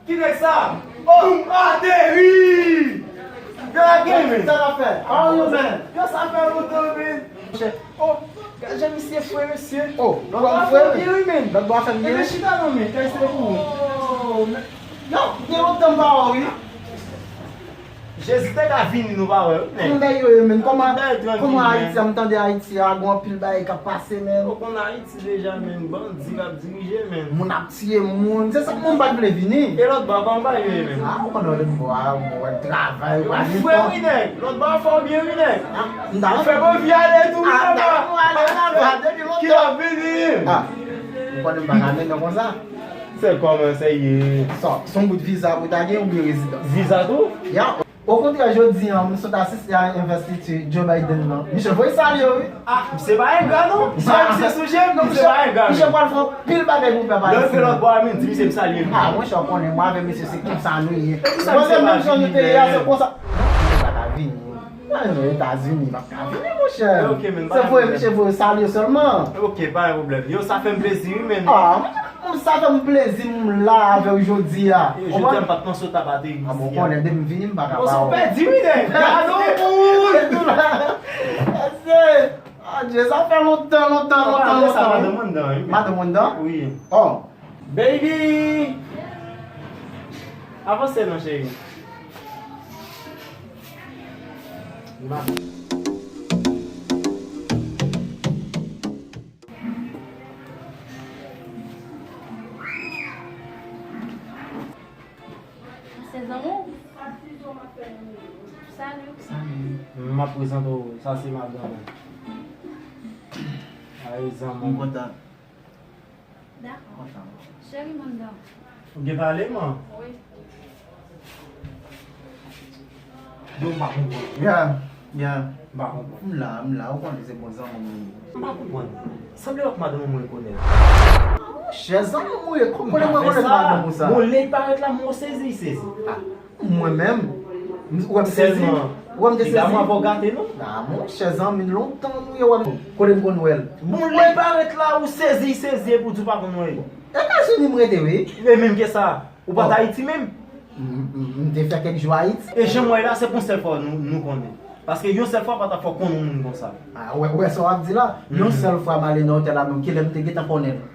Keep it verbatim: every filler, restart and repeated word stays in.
Ki nèg sa? Oh, m ateri! Yo la gen men. Sa la fè? How are you, man? Yo, sa fè lontan, men. Oh, gade jan misye fre, mesye. Oh, lòt bò a fè byen, wi, men. Lòt bò a fè byen. Ebyen, chita non, men. Kèk se pou ou. Oh, men. Yo, gen lontan m pa wè w, wi. Jezi te ka vini, nou pa wè, wi, men. Kòman bagay yo ye, men? Kòman, kòman Ayiti a? M tande Ayiti a, gen anpil bagay k ap pase, men. Ou konn Ayiti deja, men. Bandi k ap dirije, men. Moun ap tiye moun. Se sa k moun pa t vle vini. E lòt bò a, kòman bagay yo ye menm? A, ou konnen lòt bò a, ou wè travay, ou pa gen tan. Ou fre wi nèg, lòt bò a fè w byen wi nèg. A, m ta renmen. Fè bon vi ale tou wi lòt bò a. A, m ta renmen ale lava depi lontan. Ki ap vini? A, ou konnen m pa ka mennen konsa. Se kòman se ye? Sa, se yon bout viza pou w ta gen oubyen rezidans? Viza tou? Ya. Okontrè, jodi a, m sot asiste a envestiti Joe Biden nan. Misye voye salye w, wi. A, misye pa engra, non. Misye, misye sou je m, non, misye pa engra, misye pral fè anpil bagay pou pèp ayisyen. Lè l rive lòt bò a, men, di misye m salye l. A, monchè, w konnen, mwen avè misye, se konsa nou ye. E pou sa misye pa vini, men? Mwen menm, jan nou te ye a, se konsa. Non, misye pa ka vini. Mwen, nou Etazini, pa ka vini, monchè. Ok, men, se voye, misye voye salye sèlman. Ok, pa gen pwoblèm. Yo, sa fè m plezi, wi, men. A, Bon, sa fè m plezi m la avè w jodi a. E, je t'aime pa t panse w t ap ateri isi a. A, bon, konnen depi m vini, m pa ka pa wè w. Bon, se w pèdi wi nèg. Gade yon moun. Mesye, Adye, sa fè lontan, lontan, lontan, lontan. Madanm ou anndan wi. Madanm ou anndan? Wi. Oh. Baby! Avanse non, cheri. Se zanmi w? Salut. Salut. M ap prezante w, sa se madanm mwen. Ay, zanmi. M kontan. Dakò. Kontan. Cheri, m anndan. Ou gen pale, man? Wi. Yo, m pa konprann. Ya, ya. M pa konprann. M la, m la, ou konnen se bon zanmi m li ye. M pa konprann. Sanble w ak madanm ou mwen konnen. Monchè, zanmi m ou ye, kote mwen konnen madanm ou sa? Bon, lè l parèt la, m sezi, sezi. A, mwen menm, m, ou wè m sezi? Ou wè m te sezi? Piga m avè w gate, non? A, monchè, zanmi lontan nou ye, ou wè m, kote m konn wè l? Bon, lè l parèt la, ou sezi, sezi, epi w di w pa konn wè l. Etazini m rete, wi. E menm ke sa. Ou pa t Ayiti menm? M, m, m te fè kèk jou Ayiti. E jan m wè la, se pou yon sèl fwa nou, nou konnen. Paske yon sèl fwa pa ta fè w konn yon moun konsa. A, wè, wè sa w ap di la. Yon sèl fwa m ale nan otèl la, menm kilè m te gentan konnen l?